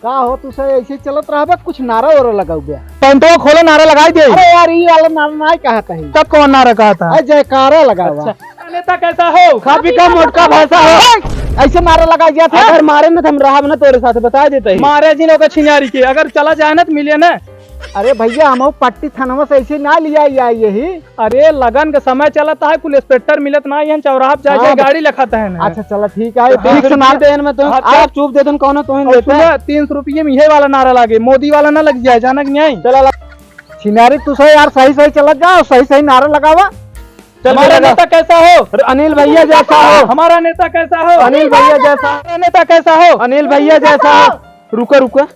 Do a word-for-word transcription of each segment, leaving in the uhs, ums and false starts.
का हो, तू से ऐसे चलत रहबे, कुछ नारा वारा लगाऊ बे। पैंटवा खोले, नारा लगाई दे। अरे यार, ई वाला नारा नाय कहत है। तब कौन नारा कहत है? अरे जयकारा लगावा। अच्छा। नेता कैसा हो? खा पी का मोटका भैंसा हो। ऐसे नारा लगाई जात है। अगर मारे ना तो हम रहब ना तोरे साथ, बता देते ही। मारे जिन ओकर छिनारी के, अगर चला जाए ना तो मिले ना। अरे भैया, हम पट्टी थानवा से ऐसे ना लिया, या यही। अरे, लगन के समय चलत है, कुल इंस्पेक्टर मिलत ना, यहाँ चौराहा पे जाए, हाँ, जाए, गाड़ी लखत है ना। अच्छा, चला, ठीक है, तो तीस रुपये देन में तो हाँ, आप चुप दे देन, कौनो तो और लेते सुनो, हैं। तीन सौ रुपये में यही वाला नारा लागे, मोदी वाला ना लग जाए, जाना कि नहीं? चला ला। छिनारी, तू सही यार, सही सही चलत जा, सही सही नारा लगावा। चल, हमारा लगा। नेता कैसा हो? अरे, अनिल भैया जैसा हो। हमारा नेता कैसा हो? अनिल भैया जैसा। हमारा नेता कैसा हो? अनिल भैया जैसा हो। रुका, रुका।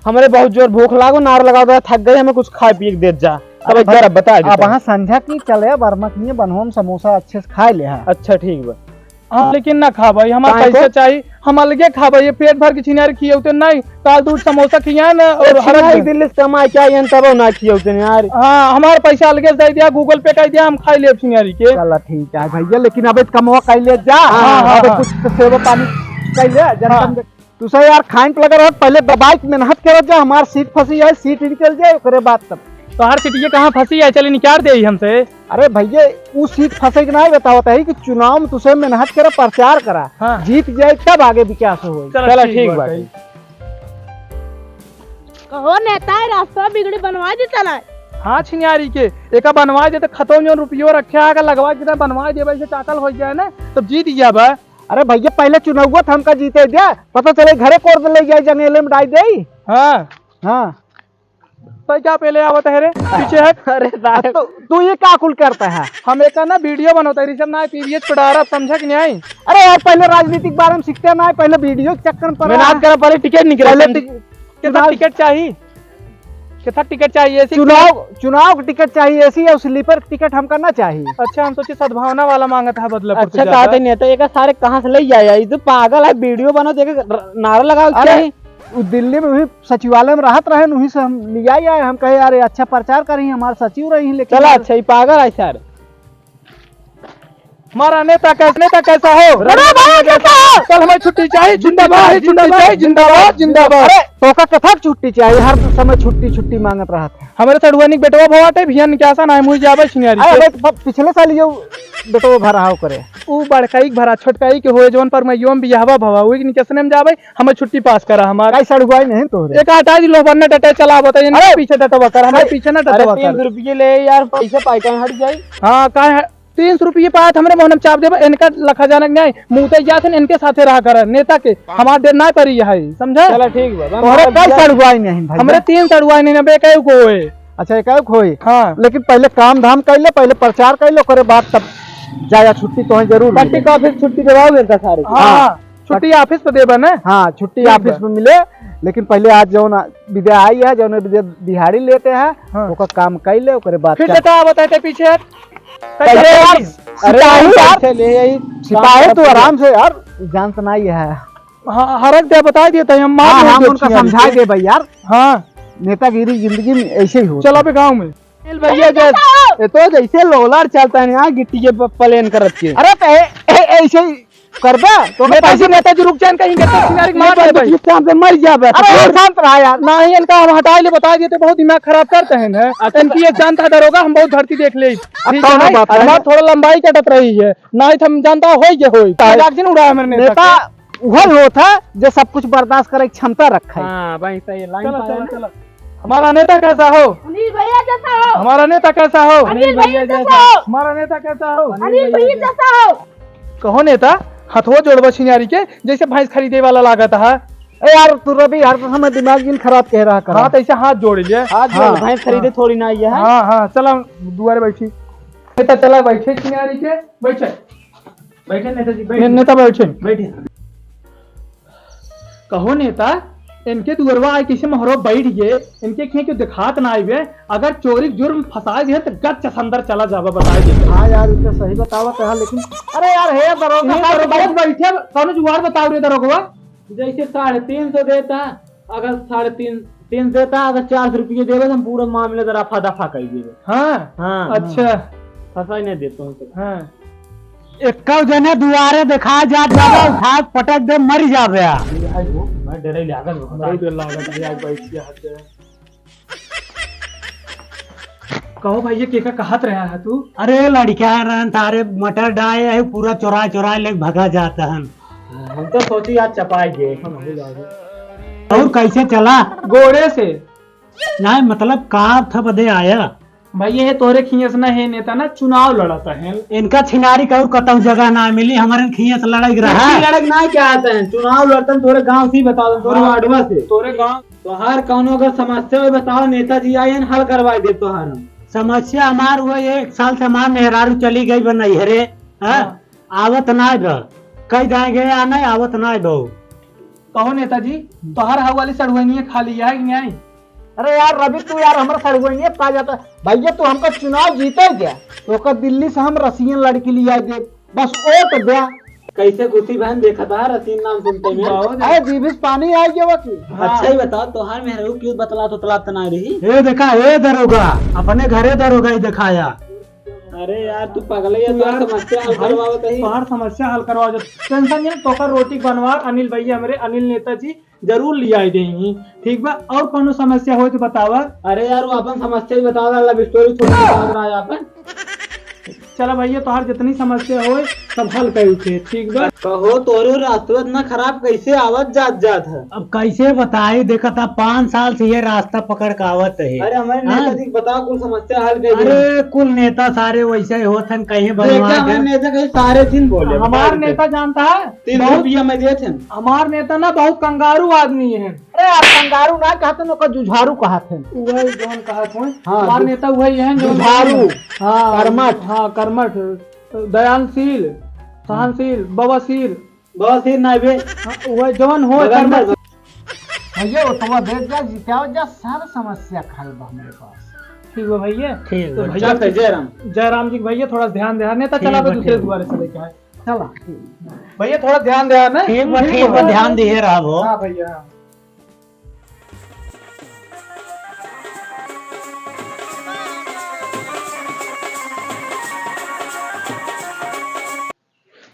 हमरे बहुत जोर भूख लागो, नार लगाओ तो थक गए, हमें कुछ खाए पिए के देत जा। तब अरे एक बार अब बता दे अब तब। हाँ संझा की चले, बर्मा की बनहोम समोसा अच्छे से खाए ले, हाँ। अच्छा, ठीक बा। हम लेकिन ना खाबे, हमार काहे पैसा को? चाही, हम अलगे खाबे। ये पेट भर के छिनार खियौते नहीं, काल दूध समोसा खिया ना और अच्छा, हरक नहीं, दे। दिल्ली से कमाए के आइयन तब ना खियौते नहीं यार। हाँ, हमार पैसा अलगे से दे दिया, Google Pay कर दिया, हम खाई लेब छिनारी के। चला ठीक है भैया, लेकिन अब कमवा कर ले जा। हाँ, हाँ, अब हाँ। कुछ तो सेवा पानी कर ले, जनता हाँ। में तू सही यार, खाइन पे लगा रह, पहले दबाई के मेहनत करत जा, हमार सीट फंसी है, सीट निकल जाए, ओकरे बाद तब। तोहार सीटिये कहाँ फंसी है, चली निकाल दे हमसे। अरे भैया, उ सीट फंसे के नहीं बतावत है कि चुनाव में तुसे मेहनत करा, प्रचार करा, हाँ। जीत जाए तब आगे विकास हो। चला चला ठीक ठीक बात बात है। है। कहो नेता, रास्ता बिगड़ी बनवा दी चला। हाँ छिनियारी के, एका बनवा दे तो खतम जौन रुपयो रखे आगा लगवा के बनवा दे, वैसे चाकल हो जाए ना, तब जीत गया बा। अरे भैया, पहले चुनौवत हमका जीते दे, पता चले घरे कोर ले जाए, जंगले में डाल दे। हाँ। हाँ। तो क्या पहले आवत है रे, पीछे हट। अरे साहब। तो तू ये का कुल करता है? हम एक ना वीडियो बनोता है, ऋषभ ना टीवीएच पे डारा, समझा कि नहीं? अरे यार, पहले राजनीतिक बारे में सीखते ना, पहले वीडियो के चक्कर में पड़ा मेहनत है। करा, पहले टिकट निकले, पहले समझे? टिक-, कितना चुनाव टिकट चाहिए? कितना टिकट चाहिए? एसी चुनाव, चुनाव का टिकट चाहिए, एसी और स्लीपर टिकट हमका ना चाहिए। अच्छा, हम सोचे सद्भावना वाला मांगत है बदलापुर अच्छा, से ज्यादा। कहत है नेता, एका सारे कहाँ से ले आया? ये तो पागल है, वीडियो बना देके र-, नारा लगाओ अरे, क्या है? उ दिल्ली में भी सचिवालय में रहत रहे, वहीं से हम लिया आए। हम कहे, "यार, ये अच्छा प्रचार करी, हमारे सचिव रही, लेकिन चला, यार" अच्छा, ये पागल है सर। हमारा नेता कैसा, नेता कैसा हो? अरे भाई, कैसा हो? कल हमें छुट्टी चाहिए, जिंदाबाद, जिंदाबाद, जिंदाबाद, जिंदाबाद। अरे, तोका कथा छुट्टी चाहिए, हर समय छुट्टी, छुट्टी मांगत रहत है। हमारे सड़ुआनी के बेटवा भवाटे, भियन के आसा ना, मुझे जाबे छिनियारी अरे, के। अबे, प-, पिछले साल ये बेटवा भरा हो करे। ऊ बड़काई के भरा, छोटकाई के होए, जौन पर मैं योम बियाहवा भवा, ऊ के निकसने में जाबे, हमें छुट्टी पास करा हमार। काई सड़ुआई नहीं तोहरे? एक हटा दी, लो बन्ने डटे चला बताइए, अरे! पीछे डटवा कर, हमारे अरे! पीछे ना अरे, डटवा तीन कर। सौ रुपये ले यार, पैसा पाई का हट जाई। हाँ, का है? तीन सौ रुपये पाए त हमरे मोहन में चाप देबे, इनका लखा जानक नहीं, मुँह ते जात हैं, इनके साथे रहा कर, नेता के, हमार देर ना परी है, समझा? चला ठीक बा, तोहरे हमार कई दिया सड़ुआई नहीं भाई? हमरे तीन सड़ुआई नहीं ना, बे कई को होए। अच्छा, एक आयो खोई। हाँ। लेकिन पहले काम धाम कर ले, पहले प्रचार कर ले, ओकरे बाद तब जाया, छुट्टी तो है जरूर पट्टी मिले। का फिर छुट्टी देवाओगे इनका सारे को? हाँ, हाँ। हाँ, छुट्टी ऑफिस पे देबा ना? हाँ, छुट्टी ठीक ऑफिस बा। पे मिले, लेकिन पहले आज जौन विदा आई है, जौन विदा दिहाड़ी लेते हैं, हाँ। ओकर काम कर ले, ओकरे बाद फिर का। लेता बताए थे पीछे। पहले यार, अरे सिपाही यार, पीछे ले, यही सिपाही काम तू करते आराम से यार, जानत नहीं है। हाँ, हरक दे, बताई दिए तो हम मार हाँ, लेंगे हम उनका छिनियारी समझाई के। दे भाई यार। हाँ। नेतागिरी जिंदगी में ऐसे ही होता चलो है। अबे गाँव में। अनिल भैया अरे जैसे, कैसा हो? ये तो जैसे लोलर चलता है ना गिट्टी के प-, प्लेन करत के। अरे तो ए-, ए-, ऐसे ही करबे? तो नेताजी, नेताजी रुक जाए, कहीं के तो छिनारी मार ले भाई। चुपचाप से मर जाबे। अरे शांत रहा यार। नहीं, इनका हम हटाई ले, बताई दिए तो बहुत दिमाग खराब करते हैं ना। अच्छा। इनकी एक जानता दरोगा, हम बहुत धरती देख ले। अब ठीक कौनो है, बात नहीं। हमार थोड़ा लंबाई कटत रही है, नहीं तो हम जानता होई के होई। मजाक जिन उड़ाया मेरे नेता नेता के। वही होत है जो सब कुछ बर्दाश्त करे के क्षमता रखे। हाँ, भाई, सही है, लाइन चलो, पे चलो, आया। चलो। हमारा नेता कैसा हो? अनिल भैया जैसा हो। हमारा नेता कैसा हो? अनिल भैया जैसा हो। हमारा नेता कैसा हो? अनिल भैया जैसा हो। कहो नेता, हथवा जोड़बा छिनारी के, जैसे भैंस खरीदे वाला लागत है। ए यार, तू रवि, हर समय दिमाग जिन खराब कह रहा कर। हाँ, तो ऐसे हाथ जोड़ लिया। हाथ जोड़, हाँ, भैंस खरीदे हाँ। थोड़ी ना आई है। हाँ, हाँ, चला, दुआरे बैठी। नेता चला, बैठे छिनारी के, बैठे। बैठे नेताजी, बैठे। ने-, नेता बैठे। बैठे। कहो नेता, इनके दुअरवा आए कैसे मोहरो बैठ गए, इनके खें क्यों दिखात ना आइबे, अगर चोरी के जुर्म फंसाए दिए तो गच अंदर चला जाबा, बताए दे। हाँ यार, ये तो सही बतावत है, लेकिन अरे यार, हे दरोगा ये साहब, दरोगा बैठ बैठे, कौनो जुगाड़ बताओ रे दरोगवा। जैसे साढ़े तीन सौ देता, अगर साढ़े तीन, तीन देता, अगर चार सौ रुपये देवे तो हम पूरा मामले का रफा दफा कर देवे। हाँ? हाँ। अच्छा। फंसा ही नहीं देता हूँ तो। हाँ। एक्का जने दुआरे देखा जात बाबा, उठा के पटक दे, मर जाबे। भाई, डरे लागत बा। बहुत डर लागत है, आज बैठ के हाथ पे। कहो भैया, के का कहत रहा है तू? अरे लड़का रहन तारे मटर डाए है, पूरा चोरा चोरा ले भगा जाता हन। हम तो सोची आज चपाई दे। और कैसे चला? गोड़े से। नहीं मतलब का था बदे आया? भैया, ये तोरे खियस ना है नेता ना, चुनाव लड़त है। इनका छिनारी का और कतौ जगह ना मिली, हमारे खियस लड़ाई रहा। लड़क ना क्या आता है, चुनाव लड़तन तोरे गांव से ही बता दन, तोरे हाँ, वार्डवा से। तोरे गांव। तोहार कौनो अगर समस्या हो बताओ, नेताजी आए हैं, हल करवाई दे तोहार हम। समस्या हमार हुआ, एक साल से हमार मेहरारू चली गई बा नैहरे, हाँ? हाँ। आवत ना बा, कई जाए गए आ नहीं, आवत ना बा। कहो नेताजी, तोहार हवा वाली सड़ुआइनिया खाली है कि नहीं? अरे यार रवि, तू यार हमारा सड़ुआइनिया पा जाता। भैया, तू हमका चुनाव जीते द्या, तो ओकर दिल्ली से हम रसियन लड़की लिया दे, बस वोट द्या। कैसे खुशी बहन देखा था रसियन नाम सुनते में। बहुत अरे जीभ से पानी आ गया बाकी। हाँ। अच्छा ही बताओ, तोहार मेहरारू क्यों बतला तो तलाब तना रही? ए देखा, ए दरोगा, अपने घरे दरोगा ही दिखाया। अरे यार, तू पगले है, तू तोहार यार, समस्या हल भाई, करवावत ही। तोहार समस्या हल करवा दे। टेंशन नहीं, तोकर रोटी बनवा अनिल भैया, हमरे अनिल नेताजी जरूर लियाई देही। ठीक बा, और कौनो समस्या होई तो बतावा। अरे यार, वो अपन समस्या ही बतावा, love story छोड़ के बतावत रहा अपन। चला भैया, तोहार जितनी समस्या होई सब हल कर उठे, ठीक बा। कहो तोरे रास्ता इतना खराब, कैसे आवत जात जात है? अब कैसे बताई, देखा था पाँच साल से ये रास्ता पकड़ के आवत है। अरे हमारे हाँ? नेता जी बताओ, कुल समस्या हल कर दे। अरे कुल नेता सारे वैसे ही होत हन, कहीं देखा बनवा हमारे दे। नेता कहीं सारे दिन बोले, हमार बता दे। नेता जानता है, तीन बहुत रुपया में देत हन। हमार नेता ना बहुत कंगारू आदमी है। अरे यार, कंगारू ना कहत हन, ओकर जुझारू कहत हन। वही जौन कहत हन। हाँ, हमार जु-, नेता वही है जो जुझारू, हाँ, कर्मठ। हाँ, कर्मठ, दानशील, सहनशील, बवासीर। बवासीर ना बे। हाँ, वही जौन हो, मगर कर्मठ। मगर भैया, ओटवा दे जा, जिताओ जा, सारा समस्या का हल बा हमरे पास। ठीक बा भैया। ठीक तो बा। भैया, चल, जय राम। जय राम जी के भैया, थोड़ा ध्यान दे। नेता ठीक चला बा, बा, दूसरे ठीक। दुआरे से लेके आए। चला, ठीक। भैया, थोड़ा ध्यान दे ना। ठीक बा, ठीक बा, ध्यान दिए रहबो। हाँ भैया, हाँ।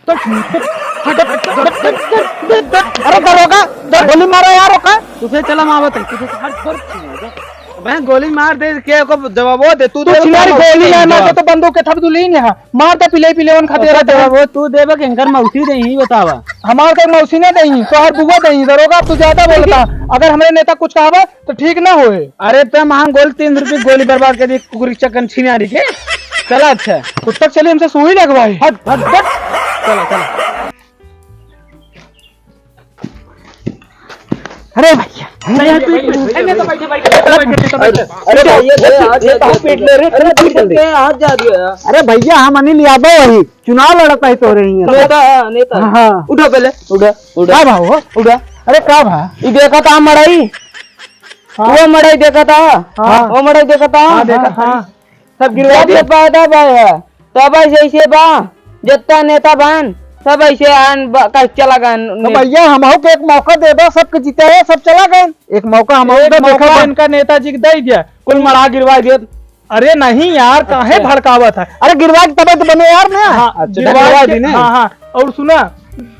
तो हट, हट, हट, हट, हट, हट, हट। अरे दरोगा, दर-, गोली मारो यार, ओका। तुझे चला मावत है, तुझे हट, हट। अबे गोली मार दे, के को जवाबो दे, तू तू दे, छिनारी तू गोली ना मार दे। तो बंदूक के थप दुली नहीं है। मार दे, पिले, पिले, उन खातिर ओकर रहते हैं। जवाबो तू देबे के इनकर मौसी दे ही बतावा। हमार तो मौसी ना दे ही, तोहर बुआ दे ही, दरोगा तू ज्यादा बोलता। अगर हमरे नेता कुछ कहबा तो ठीक ना होए। अरे त महंग गोल तीन रुपये गोली बर्बाद कर दी कुकुर के चक्कर छिनारी के। चला अच्छा। कुत्ता चली हमसे सुई लगवाई। हट, हट, हट। चला, चला। अरे भैया। अरे भैया, अरे भैया, हाथ जा दिया। अरे भैया, हम अनिल यादव है, चुनाव लड़त ही तोरे ही। नेता, नेता। हाँ, हाँ। उठा पहले, उठा, उठा। का भाव हो? उठा। अरे का भाव? ई देखा था मड़ई। हाँ। वो मड़ई देखा था। हाँ। वो मड़ई देखा था। हाँ, देखा था। हाँ। सब गिरवा दिया। पैदा बा है। तब जैसे बा, जितना नेता बन, सब ऐसे आन बा, का चला गन। तो भैया, हमहू के एक मौका दे दो, सबके जीते हैं, सब चला गए। एक मौका हमहू एक दे, मौका देखा बा। इनका नेताजी के दे दिया, कुल मड़ा गिरवा दिया। अरे नहीं यार, काहे अच्छा। भड़कावत है? अरे गिरवा के तबे तो बने यार ना। हाँ, अच्छा, गिरवा गिरवा के, दी ने। हाँ, हाँ। और सुना,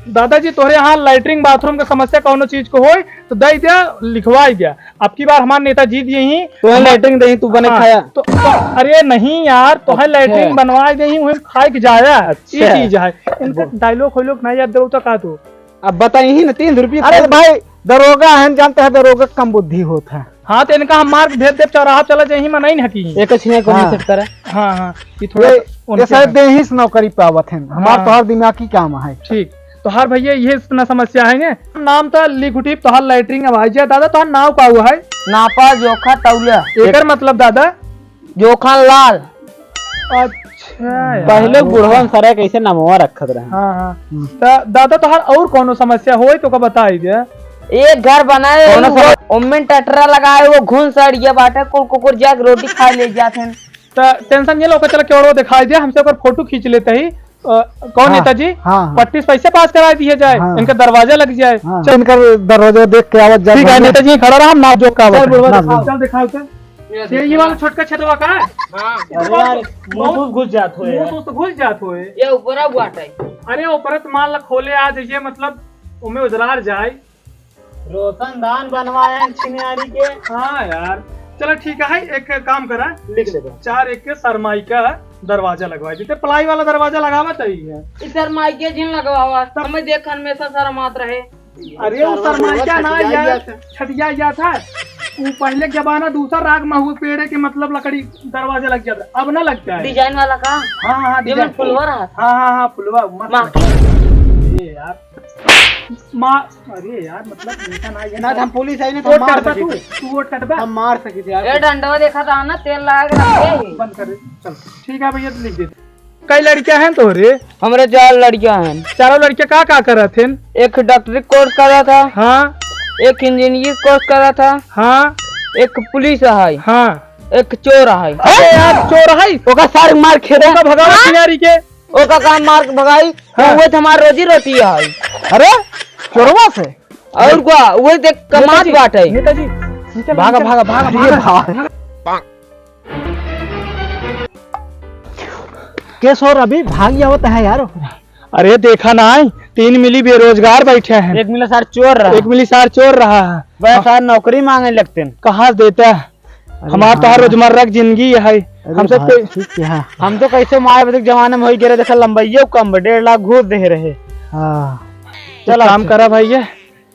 दादाजी, तोहरे यहाँ latrine bathroom के समस्या कौनो चीज को होय, तो दे दिया, लिखवाई दिया। अब की बार हमार नेता जीत गई ही। तो हम latrine दे ही, तू बने हाँ, खाया। तो, तो, अरे नहीं यार, तो है अच्छा। Latrine बनवाई दे ही, वहीं खाए के जाया। अच्छा। ये चीज है। इनका dialogue होइलोग ना याद दो तो का तू? अब बताई ही ना, तीन रुपये अरे खाए। भाई, दरोगा है, जानते हैं, दरोगा कम बुद्धि होत है। हाँ, तो इनका हम मार के भेज देब, चौराहा चला जाई, मना ही नहीं हकी। एक छिया को हाँ। नहीं set करे। हाँ, हाँ, ये थोड़ा ये, सा उनके ये शायद है। देही से नौकरी पावत हैं। हमार हाँ। तोहार दिमाग की काम है। ठीक, तोहार भैया ये इतना समस्या है ने। नाम तो लिख उठी, तोहार latrine अब आई जाए। दादा, तोहार नाम का हुआ है? नापा जोखा तौला। एकर मतलब दादा? जोखन लाल। अच्छा यार। पहले बुढ़वन सरे कैसे नमवा रखत रहे। हाँ, हाँ। हम्म। त दादा, तोहार और कौनो समस्या होई तो का बताई दे। एक घर बनाए, कौनो वो समस्या? ओमें टटरा लगाए, वो घुन सड़ गया बाटे, कुल कुकुर जाके रोटी खा ले जात हैं। त tension ये लो, ओकर चला केवड़वा दिखाई दे, हमसे ओकर photo खींच लेते ही। अ, कौन हाँ, नेताजी? हाँ, हाँ। पट्टी से पैसे पास करा दिए जाए, हाँ। इनका दरवाजा लग जाए। हाँ। चल, इनका दरवाजा देख के आवत जात ठीक है, हमें। नेताजी खड़ा रहा, हम नाप जोख का चल, आवत बुढ़वा हैं। दिखाओ। चल, दिखाओ, चल। ये ये वाला छोटका छेदवा का है? हाँ। ये तो अरे बहुत, यार, बहुत मुंह घुस जात होए मुंह यार। तो घुस जात होए। ये ऊपरा बाटे। अरे, ऊपर तो मान ला खोले आ जाइए, मतलब, उमे उजरार जाए। रोशनदान बनवाए हैं छिनियारी के। हाँ यार, चला ठीक है, एक काम करा, लिख ले बा। चार एक के सरमाई का दरवाजा लगवा देते, प्लाई वाला दरवाजा लगावा चाहिए। इस सरमाई के जिन लगवावा, तब हमें देख हमेशा शर्मात रहे। अरे वो सरमाई का ना छठिया यार, गया था। छठिया गया था। वो पहले के जमाना दूसरा राग महुआ पेड़े के मतलब लकड़ी दरवाजा लग जाता, अब ना लगता है। डिजाइन वाला का? हाँ, हाँ, ये डिजाइन। फुलवा रहा था। हाँ, हाँ, हाँ, फुलवा, मस्त। माँ की? अरे यार, माँ, अरे यार, मतलब, ऐसा ना, ये ना, ना, हम पुलिस आई ना, तो वोट मार कटबा सकी तू, थे। तू वोट कटबा। हम मार सकी थे यार। ए, डंडवा देखा था ना, तेल लगा के रखे ही। बंद कर दे, चल। ठीक है भैया, तो लिख दे। कई लड़कियां हैं तोहरे? हमरे चार लड़कियां हैं। चारों लड़कियां का, का करत हैं? एक डॉक्टरी कोर्स करत है। हाँ। एक इंजीनियरिंग कोर्स करत है। हाँ। एक पुलिस है। हाँ। एक चोर है। अरे यार, चोर है? ओका सार मार खेदा। ओका भगावा हाँ? छिनारी के। ओका काम मार के भगाई, हाँ। वो तो हमार रोजी रोटी है। अरे, चोरवा से? और का, वो देख कमात नेताजी, बाटे। नेताजी, नेताजी, भागा, नेताजी। भागा, भागा, अरे भागा। भाग। केस और अभी भाग आवत है यार। अरे देखा ना है, तीन मिली बेरोजगार बैठे हैं। एक मिला सार चोर रहा। एक मिली सार चोर रहा है। वह सार नौकरी मांगे लगते हैं। कहाँ से देता है? अरे हमार तो हाँ। हर रोजमर्रा की जिंदगी है। अरे हमसे भाई, कोई ठीक है। हम तो कैसे माए बदक जमाने में होई गिरे, देखा लंबाइयो कम बा, डेढ़ लाख घूस दे रहे। हाँ। चला काम अच्छा। करा भैया।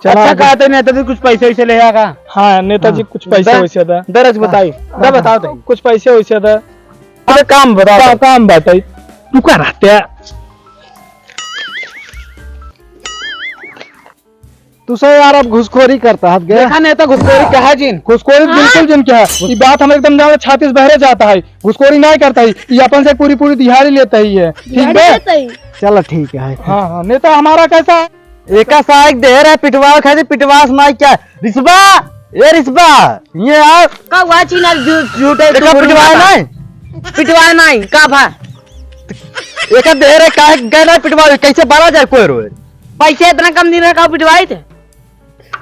चला अच्छा आगे। कहते नेताजी कुछ पैसे वैसे ले आगा। हाँ, नेताजी हाँ। कुछ पैसे दे, वैसे दे। दरज बताई। हाँ, दे हाँ। बताओ तो। कुछ पैसे वैसे दे। अरे काम बताओ। का-, काम बताई। तू का रहते है? तू सही यार, अब घुसखोरी करता है, अब गया। देखा नेता घुसखोरी कहा जिन। घुसखोरी हाँ। बिल्कुल जिन क्या है? ये बात हम एकदम जान छाती से बहरे जाता है। घुसखोरी नहीं करता है। ये अपन से पूरी, पूरी दिहाड़ी लेता ही है। ठीक दिहाड़ी है? लेता ही। चलो ठीक है। हाँ, हाँ, नेता हमारा कैसा है? एका साइक दे रहे पिटवाल खातिर, पिटवास नाई क्या? रिसबा, ए रिसबा, ये आओ। का हुआ चीना झू-, झूठे एका तू पिटवाए बोलता। नहीं? पिटवाए नहीं, का भा? एका दे रहे काहे गए ना पिटवाए, कैसे बड़ा जाए कोई रोए? पैसे इतना कम दिन रहा, का पिटवाई थे?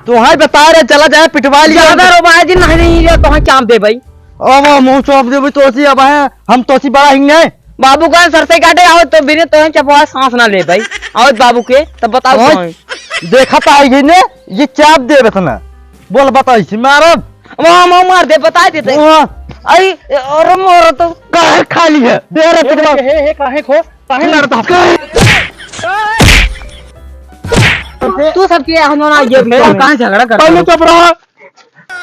तो हाय बता रहे, चला जाए पिटवा लिया। ज्यादा रो भाई जी, नहीं, नहीं, ये तो हम चाप दे भाई। अब हम चाप दे भाई, तो सी अब है, हम तो सी बड़ा हिंगे। बाबू का सर से काटे, आओ तो बिना तोहे चपवा सांस ना ले भाई। आओ बाबू के, तब बताओ ओए, कौन? देखा तो आई ने, ये चाप दे बतना। बोल बताई सी मारब। वहाँ, वहाँ मार दे, बता देते। वहाँ। आई, अरे मोर तो कार खाली है। दे रे हे, पिटवा। हे, हे, काहे खो? काहे लड़ता? तू सब के हम ना ये ए, कहाँ झगड़ा करता पहले है? चुप रहा।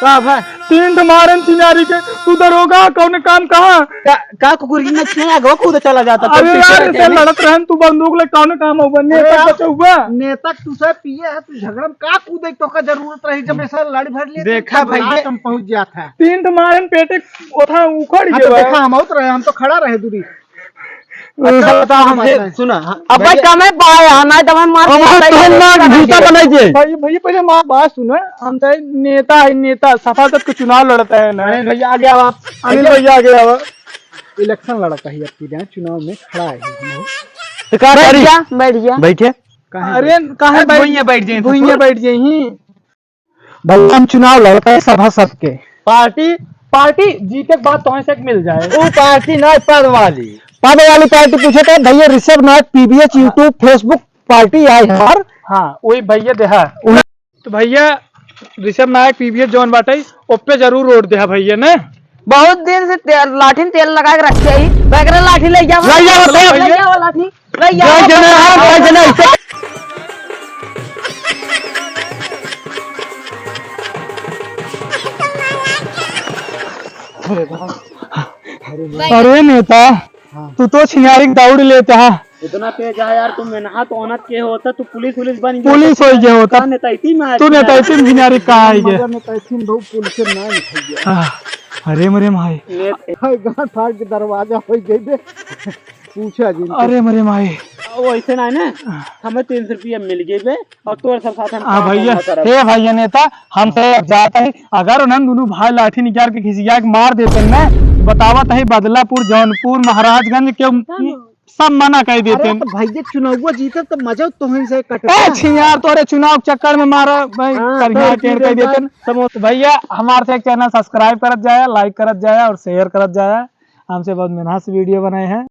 का भाई? तीन ठो मारन चिनारी के, तू दरोगा, कौन काम कहाँ? का, का कुकुर की नच नहीं आगे, वो कूद चला जाता, तो अरे पीछे यार, रहते इसे हैं। लड़त रहन, तू बंदूक ले, कौन काम हो बन्ने, अरे तब यार, बचाऊबा? नेता तू सब पिए है, तू झगड़ा में का कूदे, तो का जरूरत रही, जब ऐसा लड़ भर लिए, देखा तो भाई, लास्ट ये हम पहुंच जाता है। तीन ठो मारन पेटे, ओथा उखड़ हाँ, गया तो बा। देखा, हम आउत रहे, हम तो खड़ा रहे दूरी। अच्छा, बताओ, हम ये सुना, हाँ। अब भाई, भैया, कमे पाए, हाँ, नहीं तो हम मार अब हम तो ना घूसा बनाई दे। भाई, भैया, पहले हमार बात सुनो, हम तो नेता है, नेता, सफाकत को चुनाव लड़ता है ना। अनिल भैया, आगे आओ आप। अनिल भैया, आगे आओ। इलेक्शन लड़ता है, अब की जाए, चुनाव में खड़ा है। तो का बैठ करी? जा, बैठ जा। बैठे। काहे अरे, बैठ-, काहे अरे, बैठ-, भुइयां बैठ जाए, भुइयां बैठ जाए ही। भैया, हम चुनाव लड़त है सभा सबके। पार्टी, पार्टी जीते के बाद तोहे से मिल जाए। वो पार्टी ना, पद वाली। पद वाली पार्टी पूछे तो भैया, ऋषभ नायक पीबीएच YouTube Facebook पार्टी आई हमार। हाँ, वही भैया देहा। उन्हें तो भैया, ऋषभ नायक पीबीएच जौन बाटे, ओपे जरूर वोट देहा भैया ने। बहुत दिन से तेल, लाठी में तेल लगा के रखे ही। बैगरा लाठी ले जाओ। ले जाओ, ले ले जाओ। जाओ लाठी। जय जय जय जय जय। अरे नेता, हाँ। तू तो छिनारी के दौड़ लेता है। इतना तेज है यार, तू मेनहा तो ओनत के होता, तू पुलिस उलिस बन गया। पुलिस हो गया होता। का नेता इतनी मार तू नेता इतनी छिनारी कहाँ आई है? मगर नेता इतनी बहुत पुलिस से ना निकल गया। हाँ। अरे मरे माई। नेता। हाय, गांठ फाड़ के दरवाजा हो गई बे। पूछा जिन। अरे मरे माई। वो ऐसे ना है ना, हमें तीन सौ रुपया मिल गए बे, और तोर सब साथ हम हाँ काम भैया, करब। हे भैया नेता, हम तो अब जात है, अगर उन्हन दोनों भाई लाठी निकाल के घिसिया के मार देते ना, बतावत है बदलापुर, जौनपुर, महाराजगंज के सब मना कर देते अरे हैं। तो भैया चुनाव जीते तो मजा तो है से कट ए छियार तोरे चुनाव के चक्कर में मारा भाई, हाँ, करिया तो टेढ़ कर देते हैं। तो भैया हमारे से चैनल सब्सक्राइब करत जाया, लाइक करत जाया और शेयर करत जाया। हमसे बहुत मेहनत से वीडियो बनाए हैं।